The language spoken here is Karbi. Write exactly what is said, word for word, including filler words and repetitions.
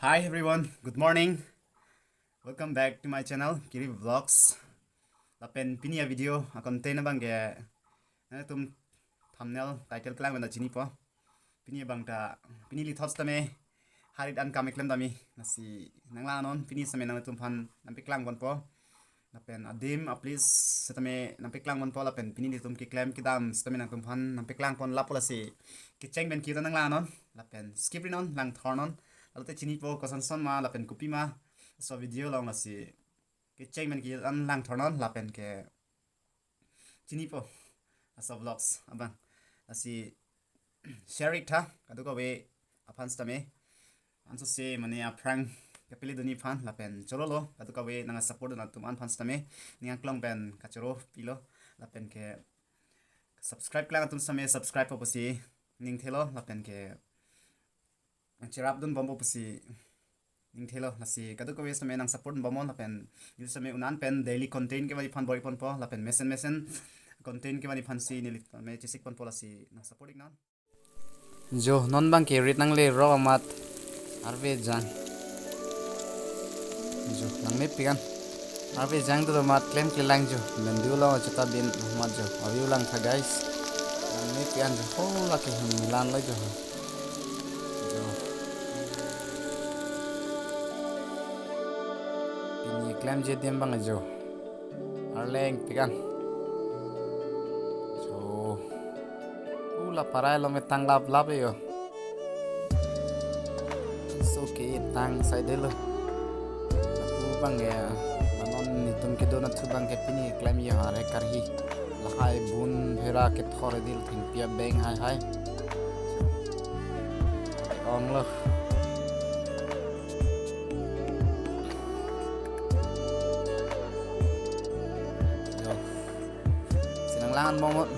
Hi everyone, good morning. Welcome back to my channel, Kiri Vlogs. Lapen pini a-video a-content abang ke nangtum thumbnail, title kelang pen ta chinipo. Pini abang ta, pini neli thot sitame harit an kam keklem dam-i. Lasi nanglang-non, pini sitame nangtum aphan nangpeklang ponpo. Lapen adim a-place sitame nangpeklang ponpo, lapen pini nelitum keklem kedam sitame nangtum aphan nangpeklang pon lapu, lasi kecheng pen kejut an nanglang-non, lapen skip ri non, langthor non. Lalote chinipo kosonson ma lapen kopima laso video along, lasi kecheng pen kejut an langthor non, lapen ke chinipo laso vlogs abang. Lasi share ik tha kadokave aphan sitame. Ansose mane aphrang kapele dunji aphan, lapen chorolo kadokave nang support dun atum an aphan sitame. Ning aklong pen kachoro pilo, lapen ke subscribe klang atum sitame subscribe po pusi ning thelo, lapen ke nangcherap dun bompo pusi ning thelo. Lasi kadokave sitame nang support bomnon, lapen neli sitame un-an pen daily content kevan aphan bor-i ponpo, lapen mesen mesen content kevan aphansi neli sitame chesik ponpo, lasi nang support ik non. Jo, non abang ke rit nangle rok amat arve jang. Jo, langmepik an. Arve jang do amat klemkle lang jo. Mendu lo cheta bin amat jo. Avi ulang tha guys. Langmepik an jo. Ho, lake hum milan lo jo. Jo. Pini klemji adim abang jo. Arleng pik an. Jo. Ula parai lo me tang laplap yo. So ke tang sai delo. Lapu abang ya. Manon netum kedo nathu abang ke pini klem ya, are karhi. Lahai bun phera kethor dil thengpi abeng hai hai. Ong lo. Yo. Si nanglang bomnon.